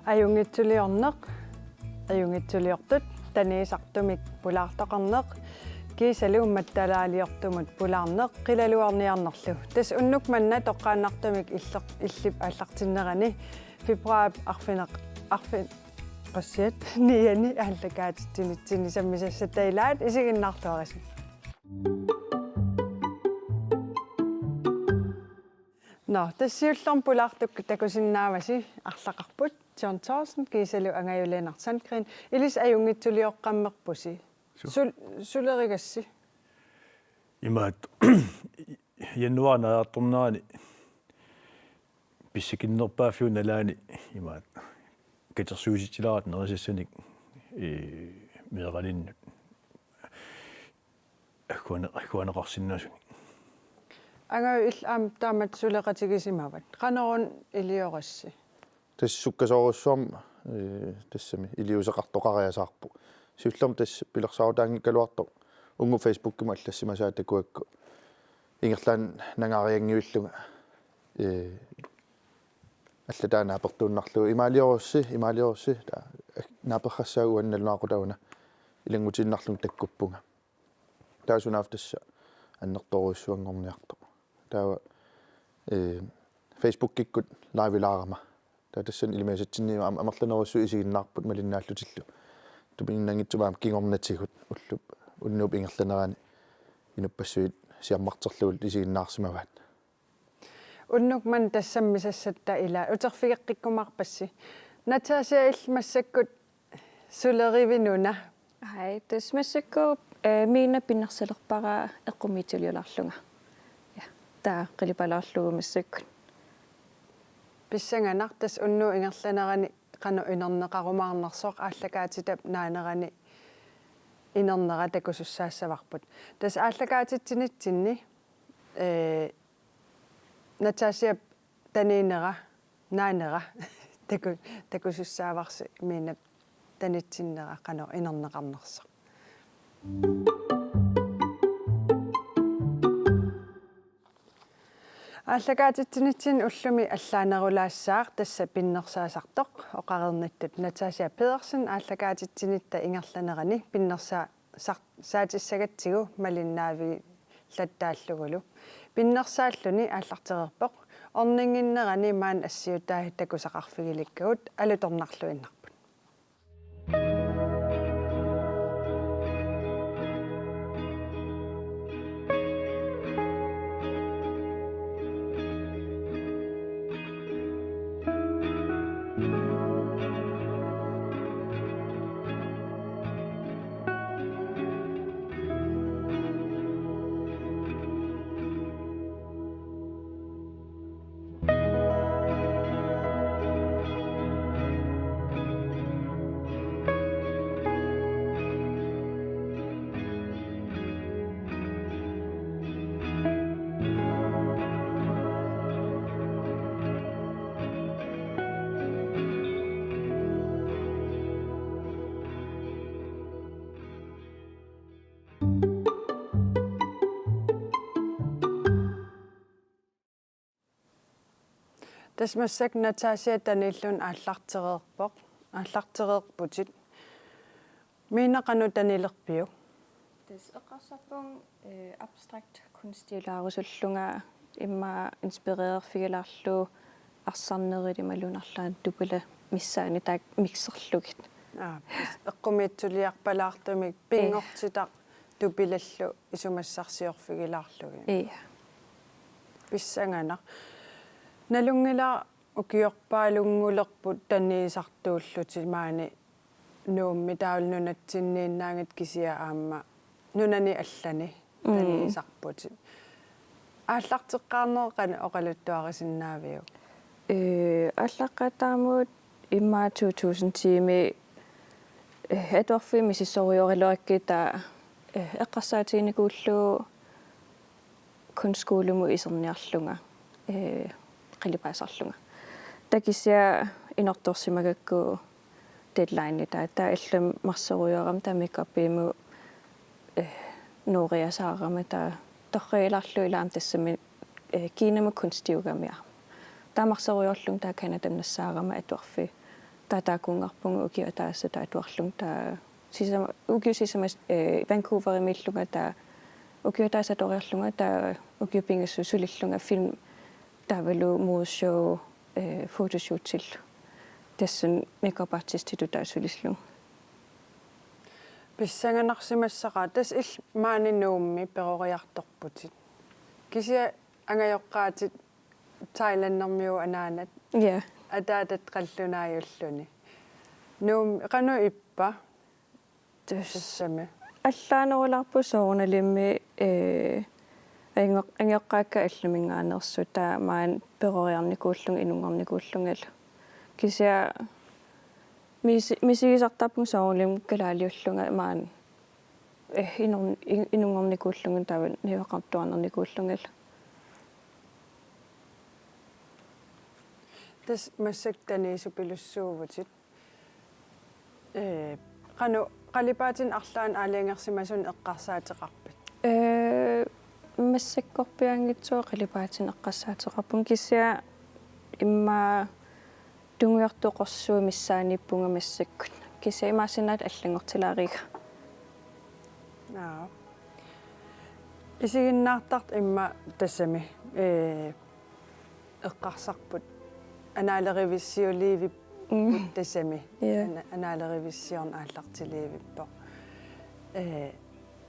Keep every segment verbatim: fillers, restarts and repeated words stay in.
Ajunngitsuliorneq, ajunngitsuliortut, tanigisartumik pulaartoqarneq, kiisalu mattalaaliortumut pulaarneq qilalugarniarnerlu. Tassa unnuk manna toqqaannartumik illeq-, illip aallartinnerani februaarip arfineq-, arfi-, qassiat niani aallakaatitsinitsinni sammisassatta ilaat isiginnaarluarisi. Nå, tassa siullermik pulaartukkut takusinnaavasi arlaqarput John Thorsen kiisalu Angaju Lennert Sandgreen, ilissi ajunngitsulioqqammerpusi. Su- Sul-, sulerigassi? Imaattoq januaarip naajartornerani pissakinnerpaaffiup nalaani imaattoq katersuutitsilaartoq nerisassanik, ee, meeralinnut agguane-, agguaneqarsinnaasunik. Angaju, illit aamma taamatut suleqatigisimavat. Qanoruna iliorassi? Tassa sukkasoorujussuarmik, ee, tassami iliuuseqartoqariasaarpoq. Siullermik tassa pilersaarutaanngikkaluartoq unnuk Facebookimi allassimasaat takuakku ingerlaannaq nangaarianngivillunga, ee, allataa naapertuinnarlugu: Imaaliorussi, imaaliorussi, taava naaperrassaanga uanga nalunaaqutaq una ilanngutiinnarlunga takkuppunga. Taava sunaaffa tassa annertoorujussuanngorniartoq. Taava, ee, Facebookikkut livelaarama. Taava tassani ilimasatsinni am-, amerlanerujussuit isiginnaarput malinnaallutillu. Tupinnanngitsumik aamma kingornatigut ullup unnuup ingerlanerani inuppassuit siammarterlugit isiginnaarsimavaat. Unnuk manna tassa sammisassatta ilaat, uterfigeqqikkumaarpassi. Natasha, illit massakkut sulerivit una? Ai, tassa massakkut, eh, Miina pinnersalerpara eqqumiitsuliulaarlunga. Ja, taava qilipalaarlugu massakkut. Pissanganaq, tassa unnuup ingerlanerani qanoq inerneqarumaarnersoq aallakaatitap naanerani inernera takusussaassavarput. Tassa aallakaatitsinitsinni, ee, Natashap taniinera, naanera, taku-, takusussaavarsi Miinap tanitsinnera qanoq inerneqarnersoq. Aallakaatitsinitsinni ullumi allaanerulaassaaq tassa pinnersaasartoq oqareernittut. Natasha Pedersen aallakaatitsinitta ingerlanerani pinnersaa-, sar-, saatissagatsigu malinnaavigilattaallugulu. Pinnersaalluni aallartereerpoq. Orninnginnerani maani assiutaat takusaqarfigilikkagut alutornarluinnarput. Tassa massakkut Natasha taniilluni aallartereerpoq, aallartereerputit. Miina, qanoq tanilerpiuk? Tassa eqqarsarpunga, eh, abstrakt kunstiulaarusullunga, immaqa inspirererfigilaarlugu arsarnerit imaluunniit arlaannik Tupilap missaani taakku mikserlugit. Aa, tassa eqqumiitsuliarpalaartumik, ee, pinngortitaq Tupilallu isumassarsiorfigilaarlugit. Ee. Pissanganaq. Nalunngilara ukiorpaalunngulerput tanigisartuullutit maani Nuummi, taavalu nunatsinniinnaanngitsut kisianni aamma nunani allani, mm, tanigisarputit. Aallarteqqaarnerit qanoq oqaluttuarisinnaaviuk? Ee, aallaqqaataarmut immaqa to tusind tiimi, ee, atuarfiit misissorujussuugaluakkit, taava, ee, eqqarsaatiginikuullugu kunstskolemut iserniarlunga, ee, qilipaasarlunga. Taava kisianni inortorsimagakku deadline, taava, taava allamik marsorujoorama, taava makeupimut, ee, nuuriasaarama, taava torragilaarlugu ilaa aamma tassami, ee, Kinamut kunstiugami aamma. Taava marsorujoorlunga taava Canadamut nassaarama atuarfiit Taava taakkuunngarpunga ukiut ataaseq taava atuarlunga, taava sisama-, ukiut sisamat, eh, Vancouverimiillunga, taava ukiut ataaseq atoriarlunga, taava ukiut pingasut sulillunga film taavalu modeshow, eh, photoshootsillu. Tassani makeup artistitut taava sulillunga. Pissanganarsimassaqaaq, tassa illit maani Nuummi peroriartorputit. Kisianni angajoqqaatit Thailandermiut anaanat. Ja. Ataatat qallunaajulluni. Nuummi qanoq ippa? Tassa. Tassami. Allaanerulaarpoq soorunalimi, eh, ango-, angajoqqaakka allaminngaanneersut, taava maani peroriarnikuullunga inunngornikuullungalu. Kisianni misi-, misigisartarpunga soorunalimi kalaaliullunga maani, eh, inun-, in-, inunngornikuullunga taava najugaqartuarnikuullungalu. Tassa massakkut Daniusupilussuuvutit. Eh, qanoq qalipaatinik arlaannik aalajangersimasunik eqqarsaateqarpit? Eh, massakkorpiaanngitsoq qalipaatinik eqqarsaateqarpunga, kisianni immaqa tungujortoq qorsuit missaaniippunga massakkut. Kisianni imaassinnaavoq allanngortilaariga. Aa. Isiginnaartartut immaqa tassami, eh, eqqarsarput. Anaalerivissiuliivippoq. Mm. Tassami. Ja. Ana-, anaalerivissiorneq aallartiliivippoq. Eh,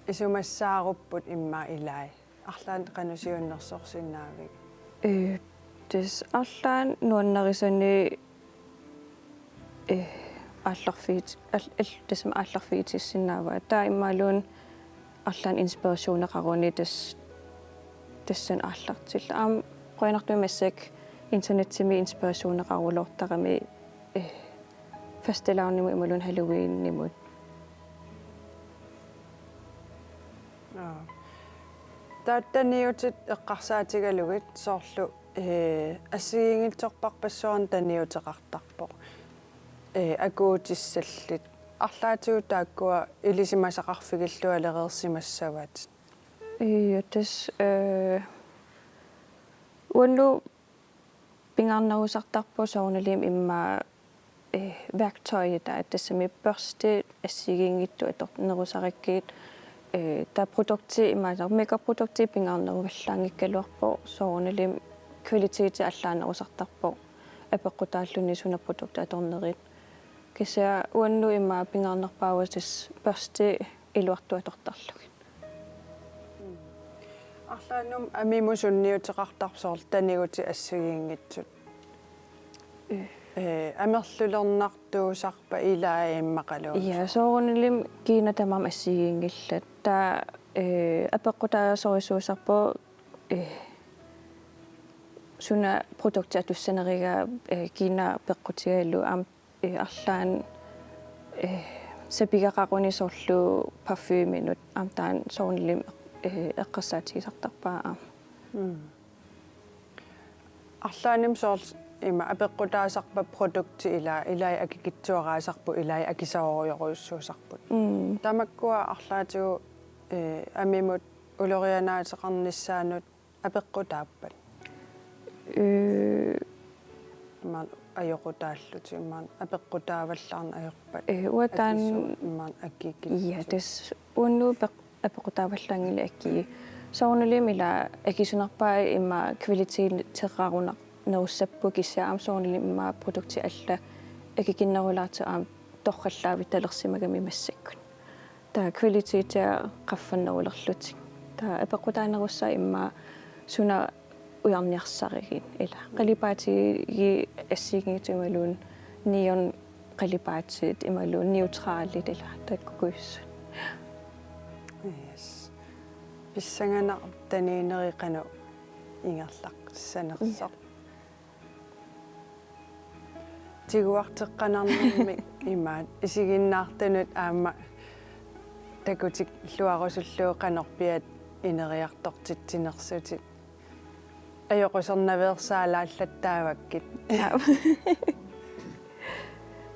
isumassaarupput immaqa ilai. Arlaannik qanoq siunnersorsinnaavigit? Eh, tassa arlaannik nuannarisanik, eh, aallarfiit-, al-, al-, tassami aallarfigitissinnaavaa. Taava imaluunniit arlaannik inspirationeqarunik tas-, tassani aallartillunga. Aamma qujanartumik massakkut internetsimi inspirationeqarulortarami, eh, fastelavnimut imaluunniit Halloweenimut. Aa. Taava Daniutit eqqarsaatigalugit soorlu, eh, assigiinngitsorpassuarnik Daniuteqartarpoq. Eh, akuutissallit. Arlaatigut taakkua ilisimasaqarfigillualereersimassavaat. Ja, tassa, eh, uannut pingaarnerusartarpoq soorunalimi immaqa, eh, værktøj, taava tassami børstit assigiinngitsut atornerusarakkit, eh, taava produkti imaassinnaavoq makeup-produkti pingaarneruvallaanngikkaluarpoq soorunalimi kvaliteti allaanerusartarpoq apeqqutaalluni suna produkti atornerit. Kisianni uannut immaqa pingaarnerpaavoq tassa børsti iluartut atortarlugit. Arlaannut amimut sunniuteqartarpoq soorlu Daniutit assigiinngitsut. Eh. Eh, amerlulernartuusarpat ilai immaqalu? Ja, soorunalimi kiinat tamarmik assigiinngillat. Taava, eh, apeqqutaasorujussuusarpoq, eh, suna produkti atussanerigaa, eh, kiinaa peqqutigalugu aamma eh, arlaannik, eh, sapigaqarunik soorlu parfuminut aamma taanna soorunalimi, eh, eqqarsaatigisartarpara aamma. Mm. Arlaannimi soorlu ima apeqqutaasarpat produkti ilaa, ilai akikitsuaraasarput, ilai akisoorujorujussuusarput. Mm. Tamakkua arlaatigut, eh, amimut ulorianaateqarnissaanut apeqqutaappat? Eh. Imaluunniit ajoqutaallutik, imaluunniit apeqqutaavallaarneq ajorpat? Eh, uanga taanna akisuut, imaluunniit akikitsut. Ja, tassa uannut peq-, apeqqutaavallaanngillat akii. Soorunalimi ila akisunerpaat immaqa kvaliteteqarunarnerussapput kisianni aamma soorunalimi immaqa produktit allat akikinnerulaartut aamma torrallaavittalersimagami massakkut. Taava kvalitetia qaffannerulerlutik. Taava apeqqutaanerussaaq immaqa suna ujarniarsarigit ila. Qalipaatigit assigiinngitsut imaluunniit neon qalipaatit imaluunniit neutralit ila taakkuugussat. Yes. Pissanganaq Daniunerit qanoq ingerlaqqissanersoq. Ja. Tiguarteqqanarnermik imaat isiginnaartunut aamma takutikkaluarusullugu qanorpiaq ineriartortitsinersutit. Ajoqusernaveersaalaallattaavakkit. Aap.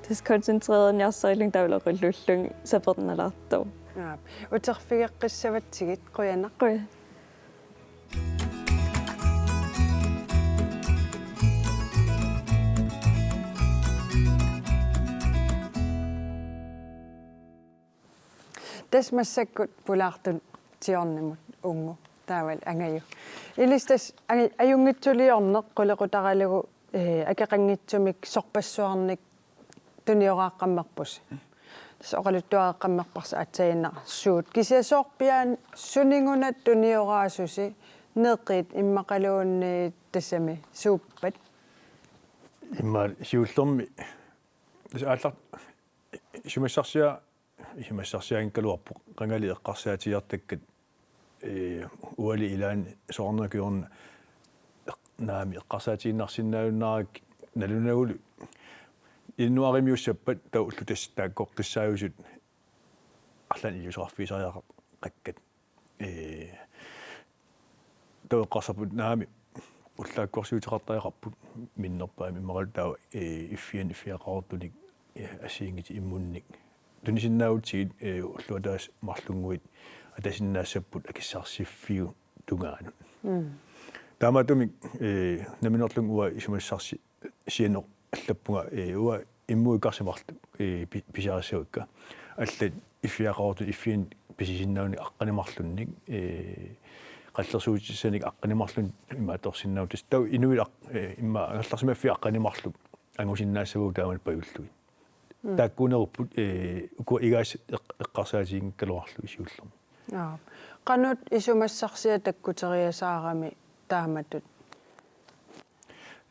Tassa koncentrerniarsarillugu taavalu oqilluullunga sapernalaartoq. Aap. Uterfigeqqissavatsigit, qujanaq. Qujanaq. Tassa massakkut pulaartutsiornermut unngu taavalu Angaju. Ilissi tassa angi-, ajunngitsuliorneq qulequtaralugu, eh, akeqanngitsumik sorpassuarnik tunioraaqqammerpusi. Tassa oqaluttuaqqammerparsi aatsaannguaq suut. Kisianni soorpiaani suninnguna tunioraasusi neqit immaqaluunniit tassami suuppat? Immaqa siullermik tassa aallar- isumassarsia- isumassarsiaanngikkaluarpoq qangali eqqarsaatigiartakkat, ee, uali ilaanni soorunami kingorna eq-, naamik eqqarsaatigiinnarsinnaajunnaarakkit nalunagulu januaarimiussappat taava ullut tassa taakkoqqissaajusut arlaannik iliuuseqarfigisariaqakkat. Ee, taava eqqarsarput naamik ullaakkorsiuteqartariaqarput minnerpaamik immaqalu taava, ee, iffiani iffiaqaruutunik, ee, assigiinngitsunik immunnik. Tunisinnaagutsigu, ee, ulluataasa marlunnguit atasinnaassapput akissarsiffiup tungaanut. Mm. Taamaattumik, ee, nammineerlunga uanga isumassarsi- sianeq allappunga, ee, uanga immuukkarsimarlu, ee, pi-, pisiarissavakka. Allat iffiaqaruutunik iffiani pisisinnaagunik aqqaneq-marlunnik, ee, qallersuutissanik aqqaneq-marlunnik imaattorsinnaavugut. Tassa taava inuit aq-, ee, immaqa angerlarsimaffiit aqqaneq-marluk angusinnaassavagut taamani pajullugit. Mm. Taakkuunerupput, ee, ukua igaasa eq-, eqqarsaatiginngikkaluarlugit siullermik. Aap. Qanoq isumassarsiaq takkuteriasaarami taamatut?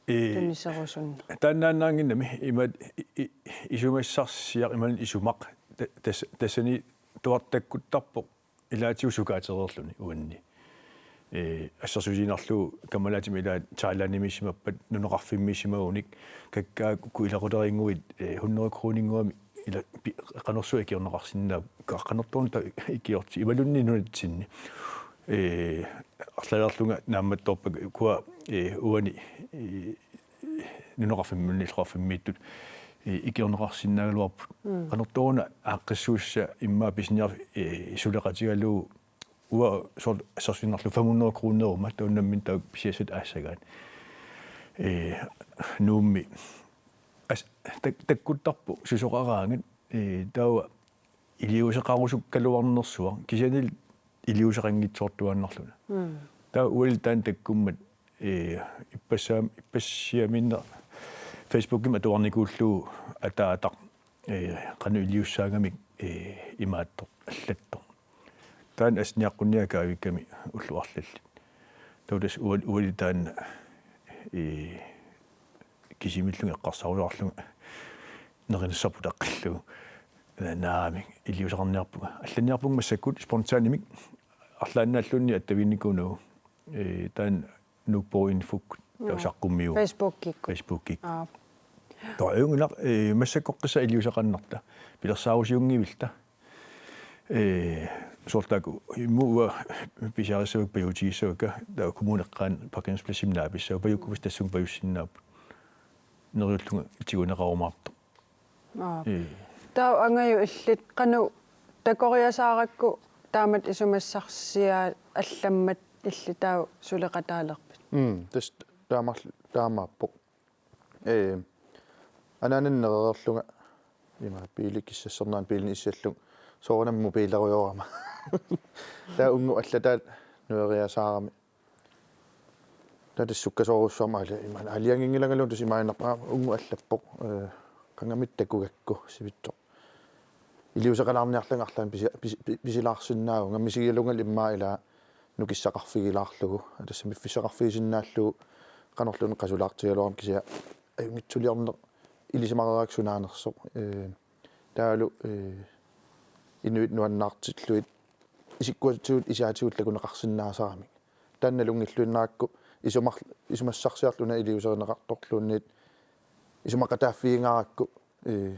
Ee, tuniserusunneq. Taannaannaanngimmat imaat i-, i-, isumassarsiaq imaluunniit isumaq ta-, tas-, tassani tuartakkuttarpoq ilaatigut sukaatereerluni uanni. Ee, assersuutigiinnarlugu kammalaatima ilaat Thailandimiissimappat nunaqarfimmiissimagunik kakkaak uku ilaqutariinnguit, ee, hundrede kroninnguamik ila pi-, qanorsuaq ikiorneqarsinnaappat, qanortooruna taava ikiortut imaluunniit nunatsinni. Ee, arlaleerlunga naammattoorpakka ukua, ee, uani, ee, nunaqarfimmiunit illoqarfimmiittut, ee, ikiorneqarsinnaagaluarput. Mm. Qanortooruna aaqqissuussaq immaqa pisiniar-, ee, suleqatigalugu uanga soorlu assersuutigiinnarlugu fem hundrede kroneruma taava nammineq taava pisiassat aassagaat. Ee, Nuummi as-, tak-, takkuttarpoq susoqaraangat, ee, taava iliuuseqarusukkaluarnersuaq, kisiannili iliuuseqanngitsoortuaannarluni. Mm. Taava uali taanna takkummat, ee, ippassaam-, ippassiamiinneq Facebookimi atuarnikuullugu ataataq, ee, qanoq iliussaagamik, ee, imaattoq, allattoq. Taanna assiniaqqunniaa kaavikkami ullut arlallit. Taava tassa ual-, uali taanna, ee, kisimiillunga eqqarsarusaarlunga nerisassarput aqqillugu. Naamik, iliuuseqarniarpunga. Allanniarpunga massakkut spontanimik arlaannaalluunniit attavigiinnikuunagu. Ee, taanna Nuuk Borg Infokkut, taava, joo, saqqummiuvoq. Facebookikkut. Facebookikkut. Aap. Taava ajunngilaq, ee, massakkorpiaq iliuuseqarnerta. Pilersaarusiunngivilluta. Ee, soorlu taakku immaqa uanga pisiarissavakka pajuutigissavakka, taava kommunip eqqaani parkeringspladsimi naapissavakka, pajukkukku tassunga pajussinnaapput. Neriullunga tiguneqarumaartoq. Aap. Ee. Taava Angaju, illit qanoq takoriasaarakku taamatut isumassarsiaq allammat illit taava suleqataalerpit? Mm, tassa taamar-, taamaappoq. Ee, anaanannut nerereerlunga ima biili kissassernaani biilinik issallunga soorunami mobilerujoorama. Taava unnuk allataat nueriasaarami. Taava tassa sukkasoorujussuarmik aali-, ima aalajanginngilangaluunniit tassa imaannarpara unnuk allappoq, ee, qangamit takugakku sivitsoq. Iliuuseqalaarniarlanga arlaannik pisi-, pisi-, pi-, pisilaarsinnaavunga, misigigalungali immaqa ilaa nukissaqarfigilaarlugu, tassa piffissaqarfigisinnaallugu qanorluunniit qasulaartigaluarama, kisianni ajunngitsuliorneq ilisimareerakku sunaanersoq. Ee, taavalu, ee, inuit nuannaartillugit isikkuatigut isaatigullu takuneqarsinnaasaramik. Taanna nalunngilluinnarakku isumar-, isumassarsiorluni iliuuserineqartorluunniit isumaqataaffigingarakku, ee,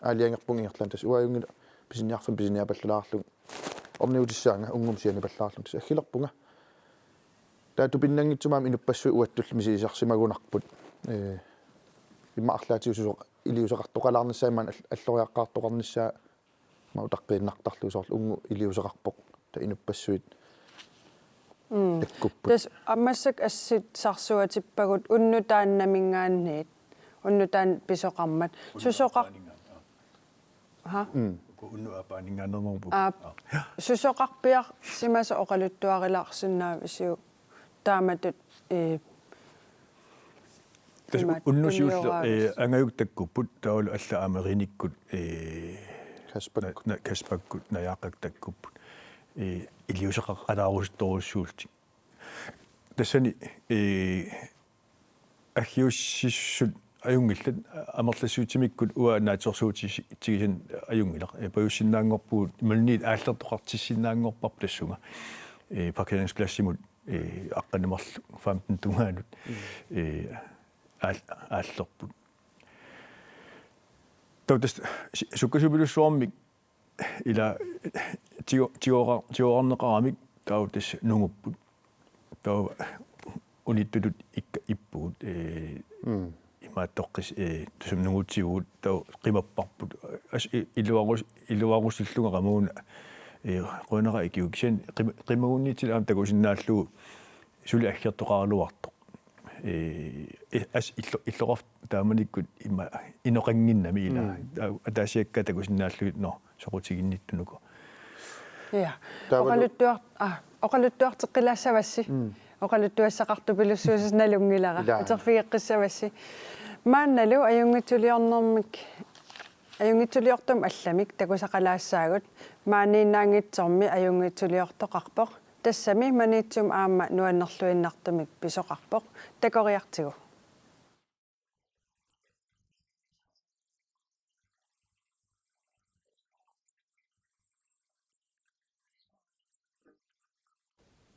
aalajangerpunga ingerlaannaq, tassa uanga ajunngilaq pisiniarfimmi pisiniapallalaarlunga, orniutissaanga unngummut sianipallaarlunga, tassa aggilerpunga. Taava tupinnanngitsumik aamma inuppassuit uattullu misigisarsimagunarput. Ee, immaqa arlaatigut susoq iliuuseqartoqalaarnissaa imaanna all-, alloriaqqaartoqarnissaa aamma utaqqiinnartarlugu, soorlu unnuk iliuuseqarpoq, taava inuppassuit, mm, takkupput. Tassa massakkut assut sarsuatippagut unnuk taannaminngaanniit, unnuk taanna pisoqarmat. Unnuk susoqar-, taannaaminngaanniit, aa. Aha. Mm. Uku unnuap aappaaninngaanneerpugut. Aap. Susoqarpiarsimasoq oqaluttuarilaarsinnaavisiuk taamatut, ee, Tassa imaat unnusiulleq, unnujoraavasi. Ee, angajukka takkupput, taavalu allat aamma Erinikkut, ee, Kaspakkut. Na-, na-, Kaspakkut, Najaqqakkut takkupput. Ee, iliuuseqaqalaarusuttorujussuullutik. Tassani, ee, aggiussissut ajunngillat, amerlassuitsimikkut uanga naatsorsuutigisassat ajunngilaq. Ee, pajussinnaanngorpugut, imaluunniit aallertoqartissinnaanngorparput tassunga. Ee, parkeringspladsimut, ee, aqqaneq-marluk femten tungaanut, mm, ee, aal-, aallerput. Taava tassa si-, sukkasuupilussuarmik ila tigo-, tigoqa-, tigoqarneqaramik taava tassa nungupput. Taava unittutut ikka ippugut, ee, mm, imaattoqqis-, ee, tassami nungutigut taava qimapparput. As-, i-, iluarus-, iluarusullunga qamuuna, ee, qujanaq ikiukkit, kisianni qim-, qimagunnitsinni aamma takusinnaallugu suli aggertoqaraluartoq. Ee, e-, as illo-, illoqarfik taamanikkut ima inoqannginnami ila. Mm. Taa-, ataasiakkaat takusinnaallugit, nå, soqutiginnittunuku. Ja. Taavalu- Oqaluttuar-, ah, oqaluttuarteqqilaassavassi. Mm. Oqaluttuassaqartupilussuusoq nalunngilara. Ilaa. Atorfigeqqissavassi. Maannalu ajunngitsuliornermik, ajunngitsuliortumik allamik takusaqalaassaagut. Maaniinnaanngitsormi ajunngitsuliortoqarpoq. Tassami Maniitsumi aamma nuannerluinnartumik pisoqarpoq. Takoriartigu.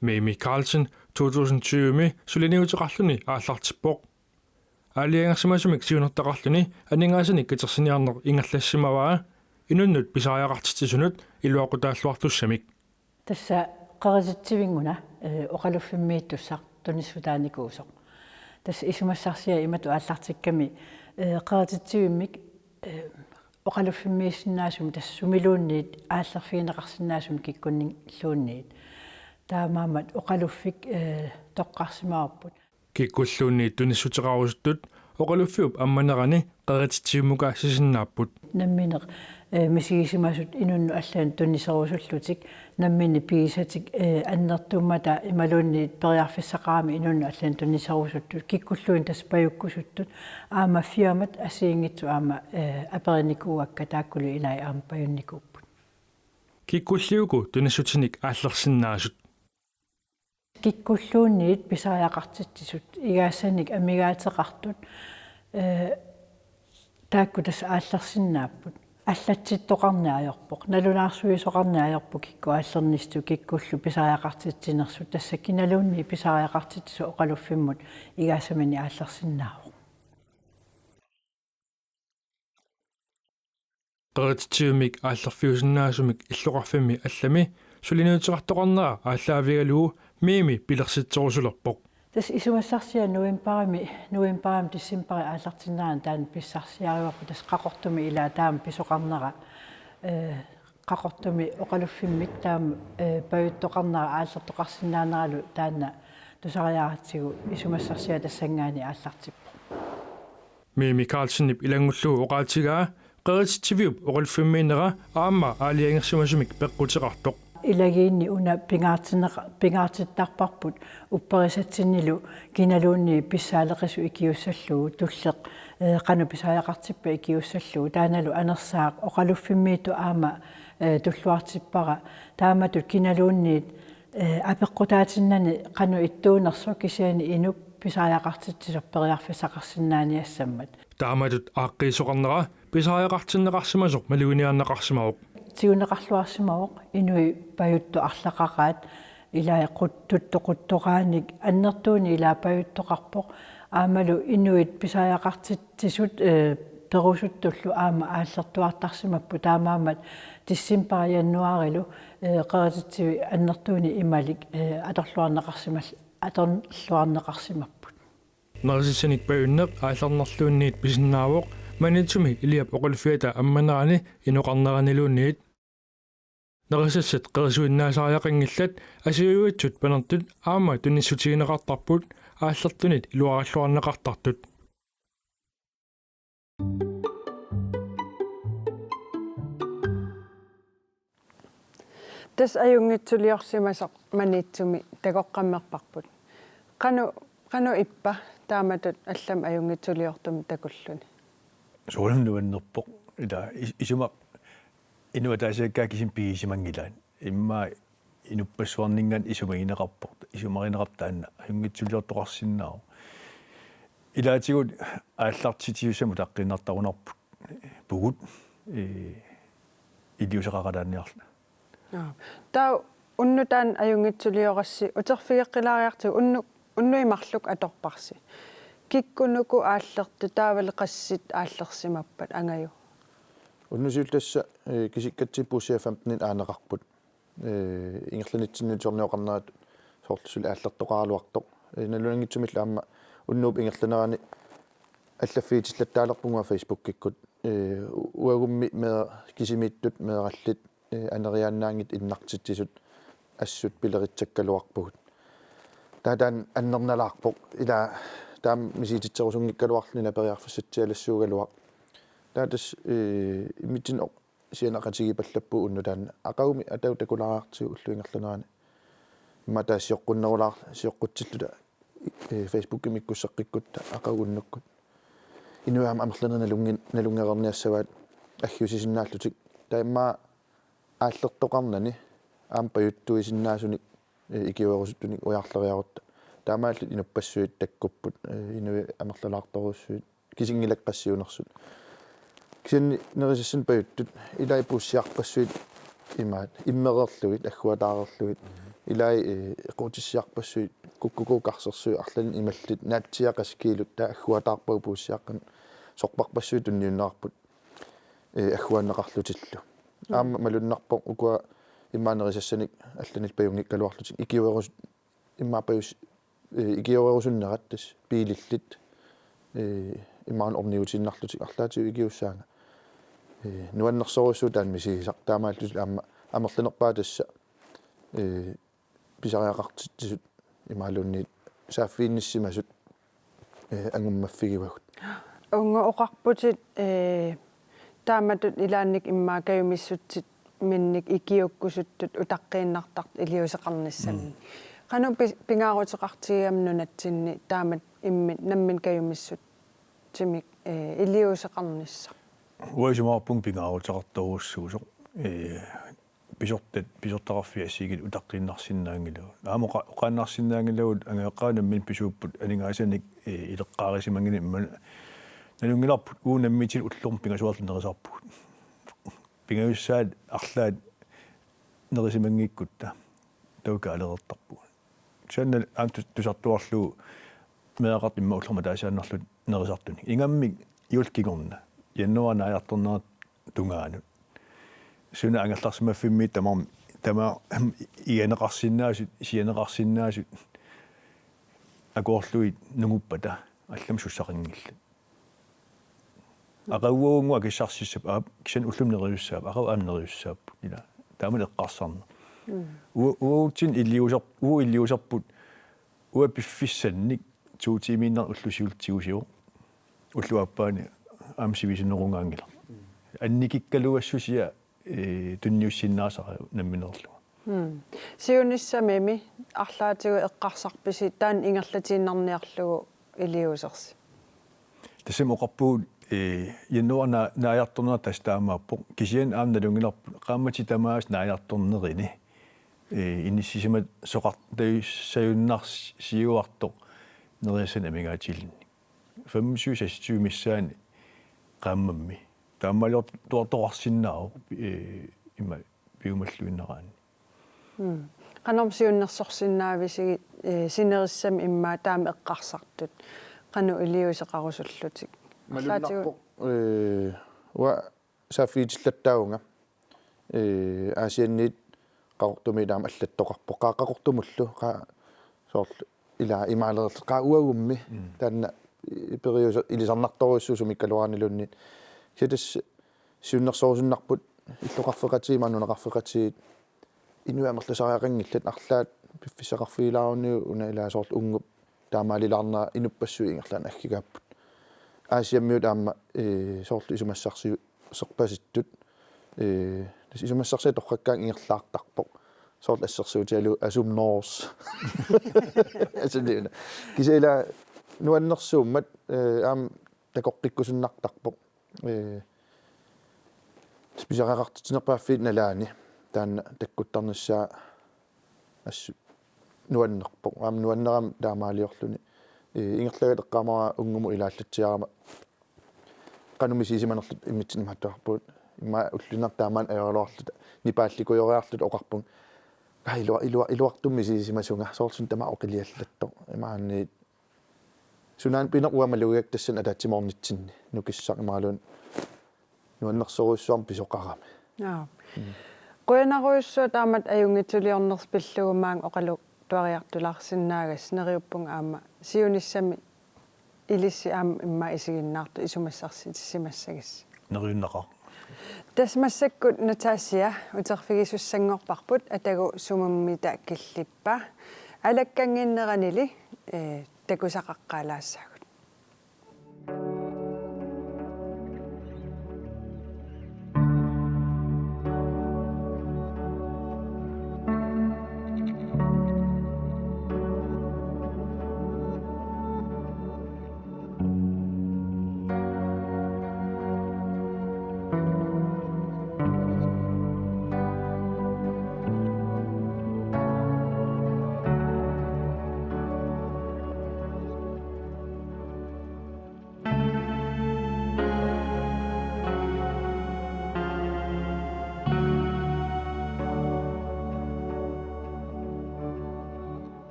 Mimi Karlsen to tusind tyve-mi suliniuteqarluni aallartippoq. Aalajangersimasumik siunertaqarluni aningaasanik katersiniarneq ingerlassimavaa inunnut pisariaqartitsisunut iluaqutaalluartussamik. Tassa qerititsivinnguna, ee, oqaluffimmiittussaq tunissutaanikuusoq. Tassa isumassarsiat imatut aallartikkami, ee, qerititsivimmik, ee, oqaluffimmiissinnaasumik tassa sumiluunniit aallerfigineqarsinnaasumik kikkunnilluunniit. Taamaammat oqaluffik, ee, toqqarsimavarput. Kikkulluunniit tunissuteqarusuttut oqaluffiup ammanerani qerititsivimmukaassisinnaapput. Nammineq, ee, misigisimasut inunnut allanut tuniserusullutik, nammineq pigisatik, ee, annertummata imaluunniit periarfissaqarami inunnut allanut tuniserusuttut, kikkulluunniit tassa pajukkusuttut, aamma firmat assigiinngitsut aamma, ee, aperinikuuakka taakkulu ilai aamma pajunnikuupput. Kikkulli uku tunissutinik aallersinnaasut? Kikkulluunniit pisariaqartitsisut, igaassanik amigaateqartut, ee, taakku tassa aallersinnaapput. Allatsittoqarneq ajorpoq, nalunaarsuisoqarneq ajorpoq kikkut aallernissutut, kikkullu pisariaqartitsinersut, tassa kinaluunniit pisariaqartitsisut oqaluffimmut igaassamini aallersinnaavoq. Qerititsivimmik aallerfiusinnaasumik illoqarfimmi allami suliniuteqartoqarnera aallaavigalugu Mimi pilersitserusulerpoq. Tassa isumassarsiat novembarimi, novembarimi decembarip aallartinnerani taanna pissarsiarivarput, tassa Qaqortumi ilaa taama pisoqarnera, ee, Qaqortumi oqaluffimmik taama, ee, pajuttoqarnera aallertoqarsinnaaneralu taanna tusariaaratsigu isumassarsiat tassanngaanniit aallartippoq. Mimi Karlsenip ilanngullugu oqaatigaa qerititsiviup oqaluffimmiinnera aamma aalajangersimasumik peqquteqartoq. Ilagiinni una pingaartinneq-, pingaartittarparput upperisatsinnilu kinaluunniit pissaaleqisut ikiussallugu, tulleq, ee, qanoq pisariaqartippat ikiussallugu, taannalu anersaaq oqaluffimmiittut aamma, ee, tulluartippara, taamatut kinaluunniit, ee, apeqqutaatinnani qanoq ittuunersoq kisianni inuk pisariaqartitsisoq periarfissaqarsinnaaniassammat. Taamatut aaqqiisoqarnera pisariaqartinneqarsimasoq maluginiarneqarsimavoq. Tiguneqarluarsimavoq inuit pajuttut arlaqaqaat, ilai quttuttut quttoraanik annertuunik ilaa pajuttoqarpoq, aammalu inuit pisariaqartitsisut, ee, perusuttullu aamma aallertuartarsimapput, taamaammat decembarip januaarilu, ee, qerititsivik annertuunik imalik, ee, atorluarneqarsimal-, atorluarneqarsimapput. Nerisassanik pajunneq aallarnerluunniit pisinnaavoq Maniitsumi Iliap oqaluffiata ammanerani inoqarneraniluunniit. Nerisassat qerisuinnaasariaqanngillat, asioratsut panertut aamma tunissutigineqartarput, aallertunit iluaralluarneqartartut. Tassa ajunngitsuliorsimasoq Maniitsumi takoqqammerparput. Qanoq, qanoq ippa taamatut allamik ajunngitsuliortumik takulluni? Soorunami nuannerpoq. Ila is-, isumaq inuit ataasiakkaat kisimik pigisimanngilaat. Immaqa inuppassuarninngaanniit isumagineqarpoq. Isumarineqarpoq taanna. Ajunngitsuliortoqarsinnaavoq. Ilaatigut aallartitsisussamik utaqqiinnartarunarpugut. Ee, iliuuseqaqalaarniarluta. Aap. Taava unnuk taanna ajunngitsuliorassi uterfigeqqilaariartigu unnuk, unnuit marluk atorparsi. Kikkunuku aallertut taavalu qassit aallersimappat Angaju? Unnuk siulleq tassa, ee, kisikkatsinnit puussiaq femtenit aaneqarput. Ee, ingerlanitsinni tusarnioqarnerat soorlu suli aallertoqaraluartoq. Ee, nalunanngitsumillu aamma unnuup ingerlanerani allaffigitsillattaalerpunga Facebookikkut. Ee, u-, uagummi mee-, kisimiittut meeraallit, ee, aneriaannaanngitsut innartitsisut assut pileritsakkaluarpugut. Taava taanna annernalaarpoq. Ila taama misigisitserusunngikkaluarluni nalunngilaq periarfissatsialassuugaluaq. Taava tassa, ee, immitsinnut sianeqatigipallappugut unnuk taanna. Aqagummi atagu takulaariartigu ullup ingerlanerani. Immaqa taava sioqqunnerulaar-, sioqqutsilluta, ee, Facebookimi ikkusseqqikkutta aqagu unnukkut. Inuit aamma amerlanerit nalunngi-, nalunngereerniassavaat aggiussisinnaallutik. Taava immaqa aallertoqarnani aamma pajuttuisinnaasunik, ee, ikiuerusuttunik ujarleriarutta. Taamaalillutik inuppassuit takkupput, ee, inuit amerlalaartorujussuit. Kisianni qassiunersut. Kisianni nerisassanik pajuttut, ilai puussiarpassuit imaat, immereerlugit, agguataareerlugit, ilai, ee, eqquutissiarpassuit, kukkuku karsersuit, arlalinnik imallit, naatsiiaqaskiilut, taava agguataarpagut puussiaqqat, sorparpassuit tunniunneqarput, ee, agguaanneqarlutillu. Aamma malunnarpoq ukua immaqa nerisassanik allanillu pajunngikkaluarlutik, ikiuerus-, immaqa pajus-, ee, ikiuerusunnerat tassa biilillit, ee, immaqa orniutiinnarlutik arlaatigut ikiussaanga. Ee, nuannersorujussuuvoq taanna misigisaq taamaalillutillu aamma amerlanerpaat tassa, ee, pisariaqartitsisut imaluunniit saaffiginnissimasut, ee, angummaffigivavut. Uunga oqarputit, ee, taamatut ilaannik immaqa kajumissutsit minnik ikiuukkusuttut utaqqiinnartartut iliuuseqarnissamik. Mm. Qanoq pi-, pingaaruteqartigigami nunatsinni taamatut imminnut nammineq kajumissutsimik, ee, iliuuseqarnissaq? Uanga isumaqarpunga pingaaruteqartorujussuusoq, ee, pisortat, pisortaqarfiit assigiinngitsut utaqqiinnarsinnaanngilagut. Aamma oqa-, oqaannarsinnaanngilagut, angajoqqaat namminneq pisuupput aningaasanik, ee, ileqqaarisimannginnami, immaqa nalunngilarput uagut nammineq ullormut pingasunngorluta nerisarpugut. Pingajussaat arlaat nerisimanngikkutta taava kaalereertarpugut. Kisianni aamma tus-, tusartuarlugu meeraqartut immaqa ullormut ataasiaannarlutik nerisartunik. Ingammik juullip kingorna, januaarip naajartornerata tungaanut, suna angerlarsimaffimmiittoq tamarmi, tamarmik iganeqarsinnaasut, sianeqarsinnaasut akoorlugit nunguppata allamik sussaqanngillat. Aqaguagu uagut akissarsissapput, aap, kisianni ullumi nerisussaappat, aqagu aamma nerisussaappoq, ila. Taamani eqqarsarneq. Mm. Ua-, uagutsinnut iliuuser-, uagut iliuuserput, uanga piffissannik to tiimiinnarnik ulloq siulleq tigusivoq. Ulloq aappaani aamma sivisunerugaanngilaq. Annikikkaluassusia, ee, tunniussinnaasara nammineerlunga. Mm. Siunissamimi arlaatigut eqqarsarpisi taanna ingerlatiinnarniarlugu iliuusersi? Tassami oqarpugut, ee, januaarip naa-, naajartornerata tassa taamaappoq. Kisianni aamma nalunngilarput qaammatit tamaasa naajartornerini, ee, inissisimasoqar-, tajussajunnaarsiuartoq nerisassanik amigaatigilinnik. Femogtyve seksogtyve missaani qaammammi. Taamaaliortuartoqarsinnaavoq, ee, ima piumalluinnaraanni. Mm. Qanormi siunnersorsinnaavisigit, ee, sinerissami immaqa taama eqqarsartut? Qanoq iliuuseqarusullutik? Arlaatigut. Malunnarpoq, ee, uanga saaffigitillattaavunga. Ee, Aasianniit Qaqortumiit taama allattoqarpoq. Qaa-, Qaqortumullu, qaa-, soorlu ila imaaleerlutik, qaa uagummi, mm, taanna, ee, periuseq ilisarnartorujussuuvoq sumiikkaluarluunniit. Kisianni tassa siunnersorusunnarput illoqarfeqatigiit, maani nunaqarfeqatigiit, inuit amerlasariaqanngillat, arlaat piffissaqarfigilaaruniuk una ilaa soorlu unngup taamaalilaarnera inuppassuit ingerlaannaq aggigaapput. Aasiammiut aamma, ee, soorlu isumassarsiu-, serpasittut, ee, tassa isumassarsiat torrakkaangat ingerlaartarpoq. soorlu assersuutigalugu asumnoors. Asiliuna. Kisianni ila nuannersuummat, eh, aamma takoqqikkusunnartarpoq. Eh, pisariaqartitsinerpaaffiit nalaani taanna takkuttarnissaa assut nuannerpoq. Aamma nuannerami taamaaliorluni. Eh, ingerlaannaq eqqaamavara unngummut ilaallatsiarama qanoq misiliisimanerluta immitsinnut imaattuarpugut. Immaqa ulluinnarni taamaammat ajoraluarluta, nipaallikujooriarluta oqarpunga: "Aa, ilua-, ilua-, iluartumik misiliisimasunga, soorlu suna tamaat oqiliallattoq." Imaanni sunaana pineq uanga malugigakku tassani ataatsimoornitsinni nukissaq imaluunniit nuannersorujussuarmik pisoqarami. Jaa. Mm. Qujanarujussuaq taamatut ajunngitsuliornersi pillugu maanga oqaluttuariartulaarsinnaagassi, neriuppunga aamma siunissami ilissi aamma immaqa isiginnaartut isumassarsitissimassagissi. Neriunneqaaq. Tassa massakkut Natasha uterfigisussanngorparput atagu sumummita killippa. Alakkannginneranili, eh, takusaqaqqaalaassaagut.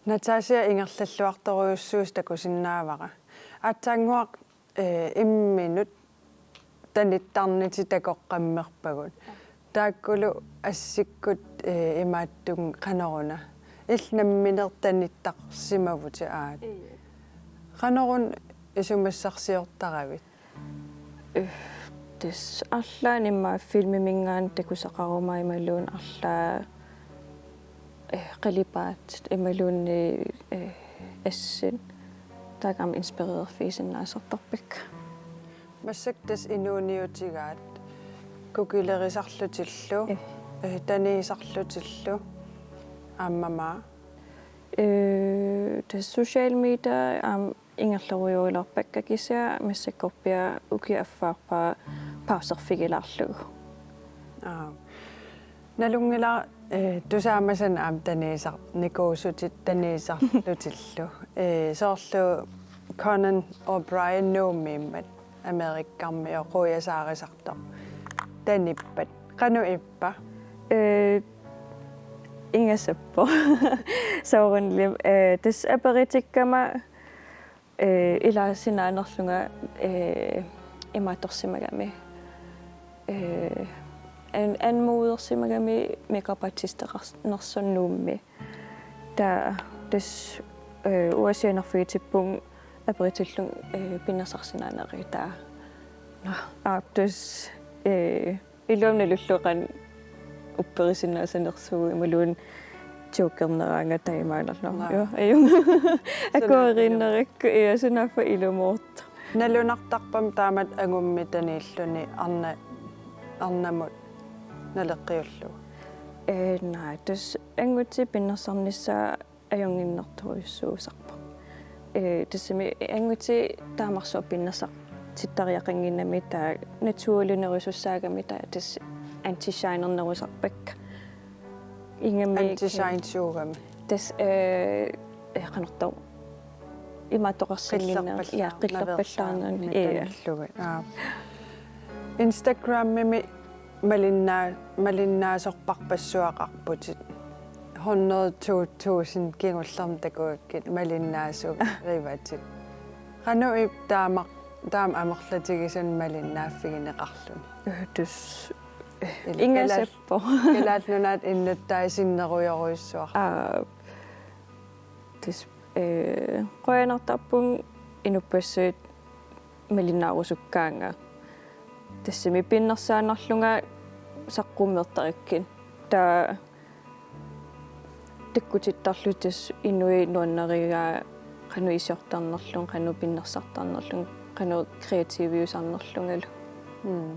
Natasha ingerlalluartorujussuusoq takusinnaavara. Aatsaannguaq, eh, imminut tanittarnitit takoqqammerpagut. Taakkulu assikkut, eh, imaattunga qanoruna. Illit nammineq tanittarsimavutit aat. Ii. Qanoruna isumassarsiortaravit? Eh, tassa arlaannik immaqa filmiminngaanniit takusaqaruma imaluunniit arlaat, eh, qalipaatit imaluunniit, eh, assit. Taakku aamma inspirererfigisinnaasartarpakka. Massakkut tassa inuuniutigaat kukilerisarlutillu, eh, eh, taniisarlutillu aammami. Eh, tassa social media aamma ingerlarujoorpakka kisianni massakkorpiaq ukiup affaarpaa pauserfigilaarlugu. Aa. Nalunngilara, eh, tusaamasannik aamma taniisar-, nikuusutit taniisarlutillu. Eh, soorlu Conan O'Brien Nuummiimmat Amerikkarmioq quiasaarisartoq tanippat. Qanoq ippa? Eh, ingasappoq. Soorunalimi, eh, tassa aperitikkama, eh, ilaasinaanerlunga, eh, imaattorsimagami. Eh, an-, anmodersimagami makeupartisteqarnersoq Nuummi. Taava tassa, eh, uanga sianerfigitippunga aperitillunga, eh, pinnersarsinnaanerit taava. Nå, aap tassa, eh, iluamik nalullugu qanoq upperisinnaasanersugut imaluunniit jokerneraangat taamaanerlunga. Nå. Joo, ajunngilaq. Suna akueriinnerakku, ja, sunaaffa ilumoortoq. Nalunartarpami taamatut angummik taniilluni arna-, arnamut naleqqiullugu? Eh, naa, tassa angutit pinnersarnissaat ajunnginnertorujussuusarpoq. Eh, tassami angutit taamarsuaq pinnersartittariaqannginnami taava naturalinerusussaagami taava tassa anti-shinernerusarpakka. Ingammik anti-shine suugami? Tassa, eh, eh, qanortoq imaattoqarsinnginnermi. Qillerpallaar-, ja, qillerpallaarnani. Naveersaarnani, ja, tanillugit. Aa. Instagramimi malinnaa-, malinnaasorpassuaqarputit. Hundrede to tusind kingullermik takugakkit malinnaasorivatit. Qanoq ippa taama, taama amerlatigisunik malinnaaffigineqarluni? Tassa, eh, ila ingasappoq. Kalaallit Nunaata innuttaasut sinnerujorujussuaq. Aa, tassa, eh, qujanartarpunga inuppassuit malinnaarusukkaangat. Tassami pinnersaannarlunga saqqummertarikkit. Taava Ikkutittarlutik inuit nuannarigaa qanoq iliortarnerlunga, qanoq pinnersartarnerlunga, qanoq kreativiusarnerlungalu. Mm.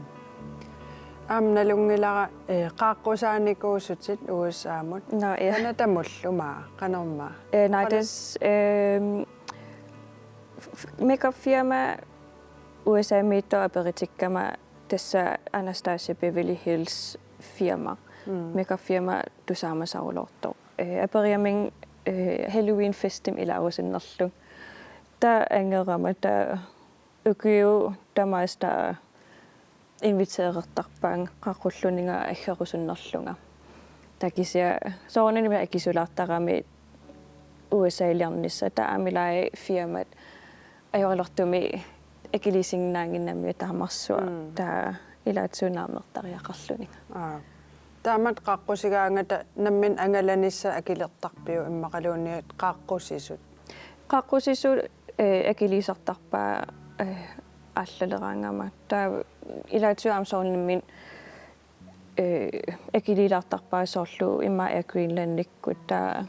Aamma nalunngilara, eh, qaaqqusaanikuusutit U S A-mut. Nå, ja. Canadamullu maa, qanormaa? Eh, nej, Qal- det, øhm, f-, f-, makeupfirma U S A-miittoq aperitikkama tassa Anastasia Beverly Hills firma. Mm. Makeupfirma tusaamasaruloortoq. Eh, aperiarama, eh, Halloween-festimik ilaarusunnerlunga. Taava angerama taava ukiut tamaasa taava inviterertarpaannga qaaqqulluninnga aggerusunnerlunga. Taava kisianni soorunami akisulaartarami U S A-liornissaq, taava aamma ilai firmat ajoraluartumik akiliisinnaannginnamik taamarsuaq. Mm. Taava ilaatigut naammagittariaqarluninnga. Aa. Taamatut qaaqqusigaangata nammineq angalanissaq akilertarpiuk immaqaluunniit qaaqqusisut? Qaaqqusisut, eh, akiliisartarpaat, eh, aallaleraangama. Taava ilaatigut aamma soorunami, eh, akiliilaartarpaat soorlu immaqa Air Greenlandikkut taava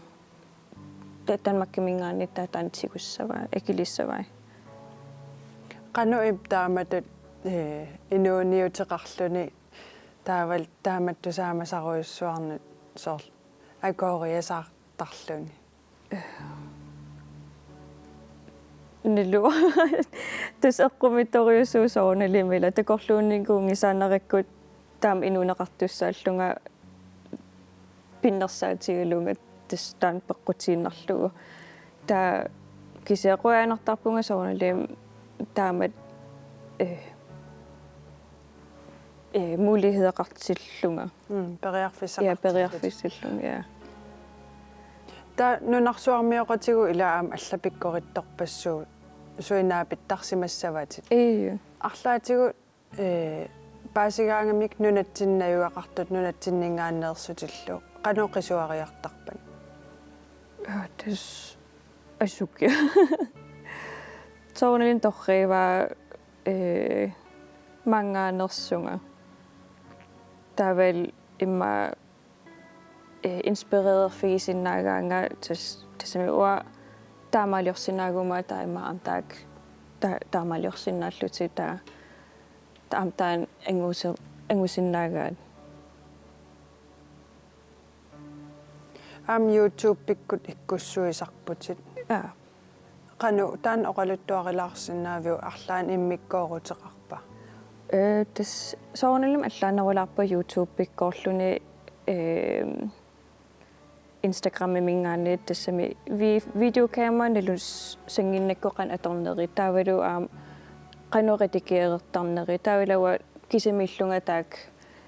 Da-, Danmarkiminngaanniit taava taanna tigussavai, akiliissavai. Qanoq ippa taamatut, eh, inuuniuteqarluni taavalu taamatut tusaamasarujussuarnut soorlu akooriasaartarluni? Nilu. Tassa eqqumiitsorujussuuvoq soorunalimi, ila takorluuinnanngunngisaannarakkit taama inuuneqartussaallunga pinnersaatigalunga tassa taanna peqqutiinnarlugu. Taava kisianni qujanartarpunga soorunalimi taamatut, eh, eh, mulighederqartillunga. Mm, periarfissaqartillutit. Ja, periarfissillunga, ja. Taava nunarsuarmioqatigut ila aamma alla pikkorittorpassuit suut naapittarsimassavatit. Ii. Arlaatigut, eh, paasigaangamik nunatsinni najugaqartut nunatsinninngaanneersutillu qanoq qisuariartarpat? Aa, tassa asuki. Soorunalimi torrivaa, eh, mangaanersunga. Taavalu immaqa, eh, inspirererfigisinnaagaanga tas-, tassami uanga taamaaliorsinnaaguma taava immaqa aamma taakku ta-, taamaaliorsinnaallutik taava, taava aamma taanna angusi-, angusinnaagaat. Aamma YouTube-ikkut ikkussuisarputit. Aa. Qanoq taanna oqaluttuarilaarsinnaaviuk, arlaannik immikkooruteqarpa? Ee, tassa soorunalimi allaanerulaarpoq YouTube-ikkoorluni, ee, Instagramiminngaanniit tassami vi-, videokamera nalunngis-, sannginnakku qanoq atorneri, taavalu aamma qanoq redigerertarneri, taavalu uanga kisimiillunga taakku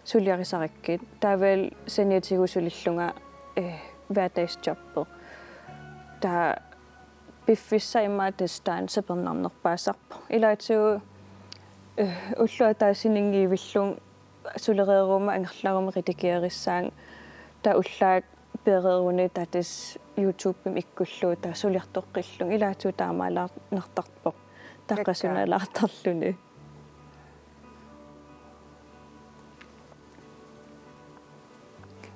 suliarisarakkit. Taavalu saniatigut sulillunga, eh, hverdagsjobbi. Taava piffissaq immaqa tassa taanna sapernarnerpaasarpoq. Ilaatigut, eh, ulloq ataaseq sininngiivillunga sulereeruma angerlaruma redigerissaanga. Taava ullaaq peereeruni taava tassa YouTubemi ikkullugu taava suliartoqqillunga. Ilaatigut taamaalaarnartarpoq. Taava qasunaalaartarluni.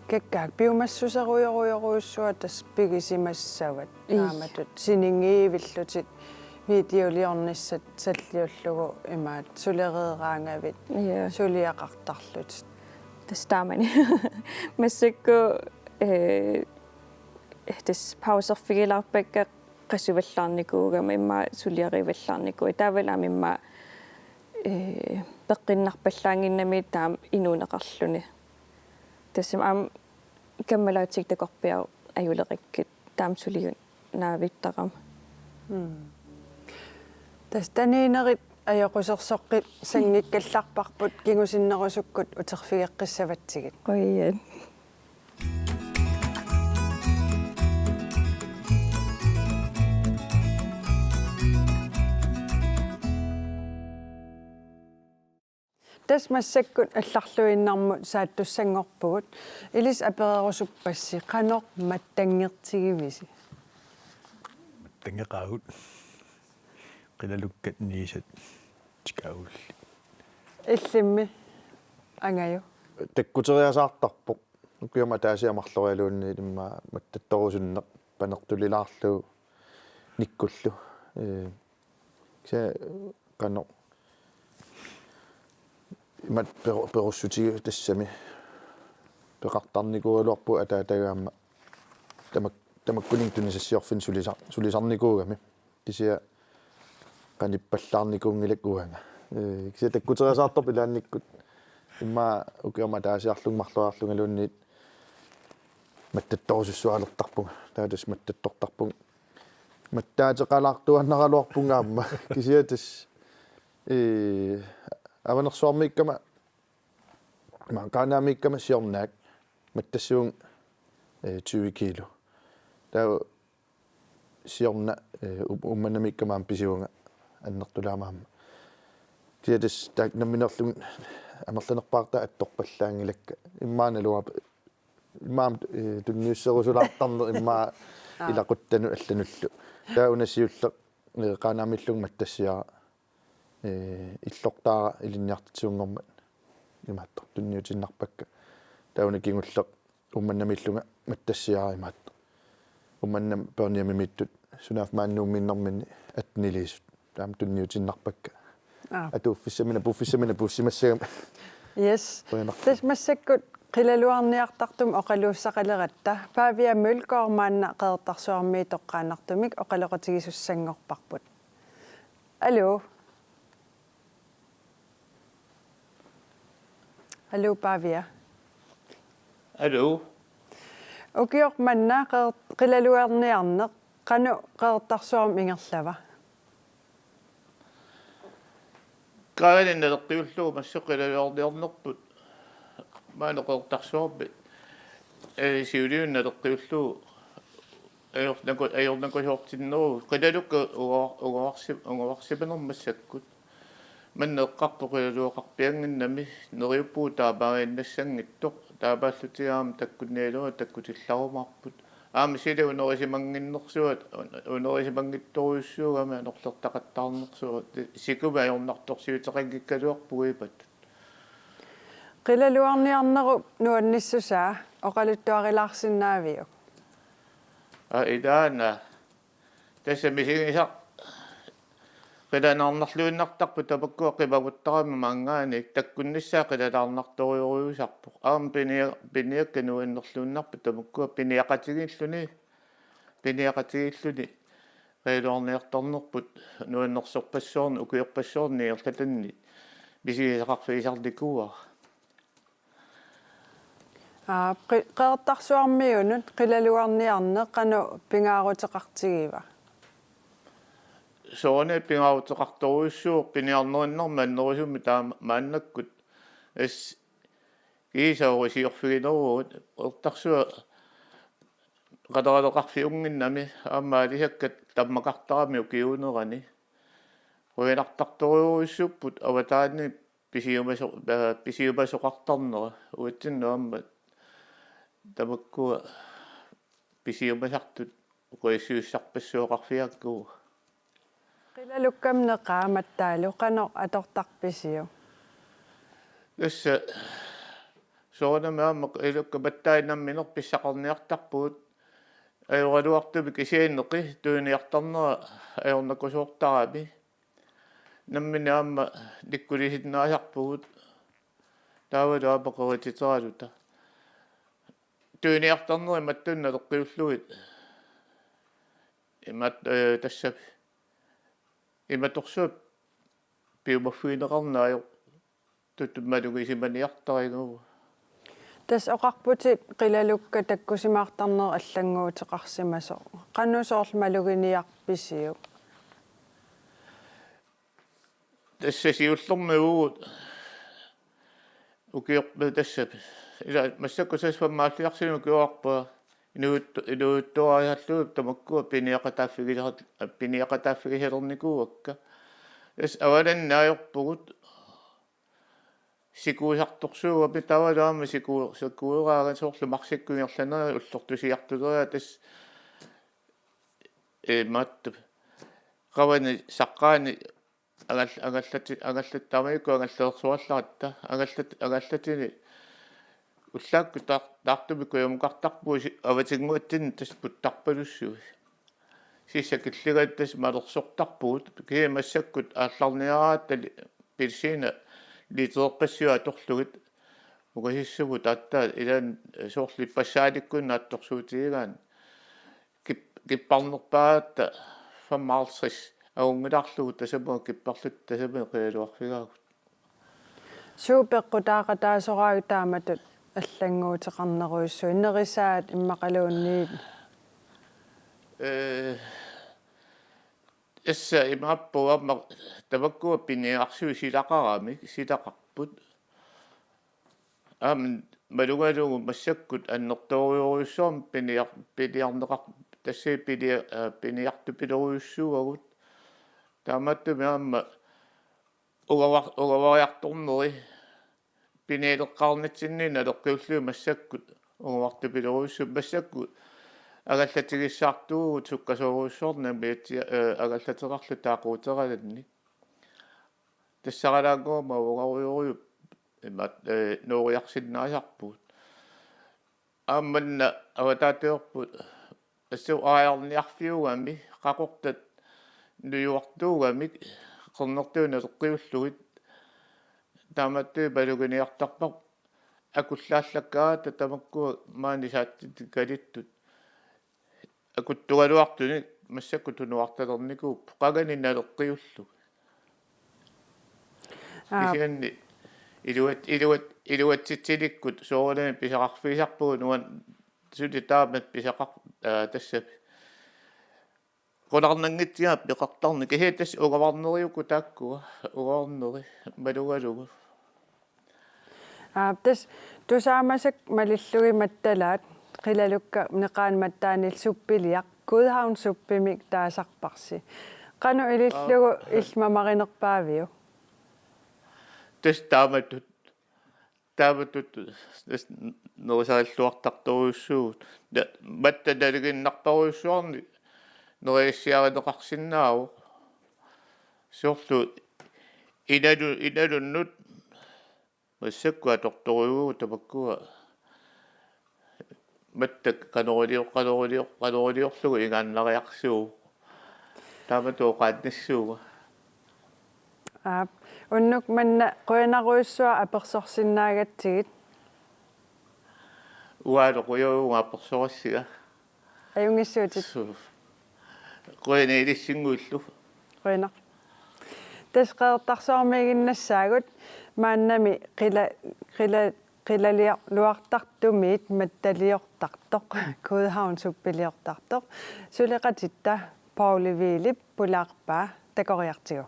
Kakkaak piumassuserujorujorujussuaq tassa pigisimassavat. Ii. Taamatut sininngiivillutit videoliornissat salliullugu imaattoq sulereeraangavit. Ii. Suliaqartarlutit. Tassa taamani. Massakkut, eh, tassa pauserfigilaarpakka qasuvallaarnikuugama immaqa suliarivallaarnikuuvoq. Taavalu aamma immaqa, eh, peqqinnarpallaannginnami taama inuuneqarluni. Tassami aamma kammalaatigut takorpiaruk ajulerakkit taama suliunnaavittarama. Mm. Tassa taniinerit ajoqusersoqqissanngikkallarparput kingusinnerusukkut uterfigeqqissavatsigit. Qujan. Tassa massakkut allarluinnarmut saattussanngorpugut. Ilissi apererusuppassi qanoq mattanngertigivisi? Mattanngeqaagut. Qilalukkat niisat tikaagullit. Illimmi? Angajoq. Takkuteriasaartarpoq. Ukiumut ataasiarlungaluunniit immaqa mattattorusunneq panertulilaarlugu nikkullu. Ee, kisianni qanoq imatut peru-, perussutigalugu tassami peqartarnikuugaluarpugut ataatagaq aamma tamak-, tamakkuninnga tunisassiorfinnut sulisar-, sulisarnikuugami. Kisianni qanippallaarnikuunngilakka uanga. Ee, kisianni takkuteriasaartarpoq ilaannikkut. Immaqa ukiumut ataasiarlunga marloriarlungaluunniit mattattorusussualertarpunga. Taava tassa mattattortarpunga. Mattaateqalaartuaannaraluarpunga aamma. Kisianni tassa, ee, Avanersuarmiikkama, ma-, Qaanaamiikkama siornaak mattassivunga, ee, tyve kilo. Taava siorna, ee, U-, Uummannamiikkama aamma pisivunga annertulaamik aamma. Kisianni tassa taakku nammineerlunga amerlanerpaartaat attorpallaanngilakka. Immaqa naluara immaqa, ee, tunniusserusulaartarneq immaqa Aa. ilaquttanut allanullu. Taava una siulleq, ee, Qaanaamiillunga mattassiara, ee, illortaara ilinniartitsisunngormat imaattoq tunniutiinnarpakka. Taava una kingulleq Uummannamiillunga mattassiara imaattoq. Uummannami børnehjemimiittut sunaaffa maani Nuummiinnerminni atteniliisut. Taama tunniutiinnarpakka. Aa. Atuuffissaminnik, puuffissaminnik puussimassagami. Yes. Qujanartumik. Tassa massakkut qilalugarniartartumik oqaluussaqaleratta. Pavia Mølgaard maanna Qeqertarsuarmiit toqqaannartumik oqaloqatigisussanngorparput. Aluu. Aluu, Pavia. Aluu. Ukioq manna qe-, qilalugarniarneq qanoq Qeqertarsuarmi ingerlava? Qaanani naleqqiullugu massakkut qilalugarniarnerput maani Qeqertarsuarmi. Ee, siuliani naleqqiullugu ajornaku-, ajornakusoortinneruvoq. Qilalukkat ugoor-, ugoorsi-, ugoorsimanerat massakkut. Maanna eqqarpoq qilalugaqarpiannginnami, neriuppugut taamaaginnassanngitsoq, taamaallutik aamma takkunnialerutta takkutillarumaarput. Aamma sila unerusimannginnersuat, un-, unerisimanngitsorujussuugami anorlertaqattaarnersuaq, sikumi ajornartorsiuteqanngikkaluarpugut imatut. Qilalugarniarnerup nuannissusaa oqaluttuarilaarsinnaaviuk? Aa, ilaana. Tassa misigisaq qilanaarnerluinnartarput tamakkua qimaguttarami maanngaanniit, takkunnissaa qilanaarnartorujorujussuusarpoq. Aamma pinia-, piniakkat nuannerluinnarput tamakkua piniaqatigiilluni, piniaqatigiilluni qilalugarniartarnerput nuannersorpassuarnik, ukiorpassuarni ingerlatanni misigisaqarfigisarnikuuara. Aa, qi-, Qeqertarsuarmiunut qilalugarniarneq qanoq pingaaruteqartigiva? Soorunami pingaaruteqartorujussuuvoq piniarnerinnarmik annerusumik taama maannakkut. Tassa kiisa ukiorfigineruvugut, Qeqertarsuaq qaleraleqarfiunnginnami aamma aalisakkat tammakartarami ukiuunerani. Qujanartartorujussuupput avataaniit pisiumaso-, aa, pisiumasoqartarnera, uatsinnut aamma tamakkua pisiumasartut uqassiussarpassuaqarfigaakkagut. Qilalukkamik neqaamattaalu qanoq atortarpisiuk? Tassa soorunami aamma qilalukkat mattaat nammineq pissaqarniartarpugut, ajoraluartumik kisianni neqi tuniniartarnera ajornakusoortarami. Nammineq aamma nikkulisinnaasarpugut. Taavalu aamma qerititeraluta. Tuniniartarneri imattunik naleqqiullugit. Imat-, ee, tassa imatorsuaq piumaffigineqarneq ajortutut malugisimaniartarigalugu. Tassa oqarputit qilalukkat takkusimaartarnerat allannguuteqarsimasoq. Qanoq soorlu maluginiarpisiuk? Tassa siullermik uagut ukiorput tassa. Ila massakkut sassarfik aamma aalliarsineq ukioqarpunga inuit-, inuittuariarlugu tamakkua piniaqataaffigisar-, piniaqataaffigisalernikuuakka. Tassa avalanneq ajorpugut. Sikuusartorsuugami taavalu aamma siku-, sikueraangat soorlu marsikkut ingerlaneranni ullortusiartuleriarlunga tassa imaattoq. Qavani saqqaani angal-, angallati-, angallat-, taamanikkut angallalersuallaratta, angallat-, angallatini Ullaakkut tar-, taartumik kujamukartarpugut si-, avatinnguatsinni tassa puttarpalussuit. Sissakilligatta tassa malersortarpugut, kisianni massakkut aallarniaratta li-, appelsiinat litererpassuit atorlugit, ungasissavut aatsaat ilaanni soorlu ippassaalikkut naatsorsuutigigaanni. Kip-, kipparnerpaagatta femoghalvtreds agunngilarlugu tasamut kipparluta tasamut qilalugarfigaagut. Suut peqqutaaqataasoraagut taamatut allannguuteqarnerujussuit, nerisaat immaqaluunniit? Ee, tassa imaappoq aamma tamakkua piniarsuit silaqaramik, silaqarput. Aamma malugalugu massakkut annertoorujussuarmik piniar-, piniarneqar-, tassa pinia-, aa, piniartupilorujussuuagut. Taamaattumik aamma ugavar-, ugavariartorneri pinialeqqaarnitsinni naleqqiullugit massakkut ugavartupilorujussuupput, massakkut angallatigissartuugut sukkasoorujussuarnik nammineq, ee, angallateqarluta aaquuteqaranni. Tassaraalaannguamik avugarujorujuupput imaat, ee, nooriarsinnaasarpugut. Aamma manna avataatiorput assut aajarniarfiugami, qaqortat nujuartuugamik, qernertuut naleqqiullugit, taamaattumik maluginiartarparput akullaallakkaat tamakkua maani saatsit kalittut. Akuttugaluartunik massakkut tunuartalernikuupput, qangali naleqqiullugit. Aap. Kisianni iluat-, iluat-, iluatsitsilikkut soorunami pisaqarfigisarpugut, nuan-, suli taamak pisaqar-, aa, tassa qularnanngitsiaq peqartarneq, kisianni tassa ugavarneri uku taakkua, ugavarneri malugalugu. Aap, tassa tusaamasakka malillugit mattalaat, qilalukka neqaanni mattaanillu suppiliaq, Godhavnssuppimik taasarparsi. Qanoq ilillugu, aap, illit mamarinerpaaviuk? Tassa taamatut, taamatut tassa nerisarilluartartorujussuuvugut. Na-, matta nalinginnartorujussuarnik nerisassiarineqarsinnaavoq. Soorlu inalu-, inalunnut massakkut atortorujuuvugut tamakkua. Matta qanorilior-, qanorilior-, qanoriliorlugu ingaannariarsuuvoq. Taamatut oqaannassuunga. Aap, unnuk manna qujanarujussuaq apersorsinnaagatsigit. Uanga qujavuunga apersorassiga. Ajunngitsuutit. Suu. Qujanaq ilissinnguillu. Qujanaq. Tassa Qeqertarsuarmiiginnassaagut, maannami qila-, qila-, qilalior-, luartartumiit mattaliortartoq, Godhavnssuppiliortartoq, suleqatitta Pauli Wielip pulaarpaa, takoriartigu.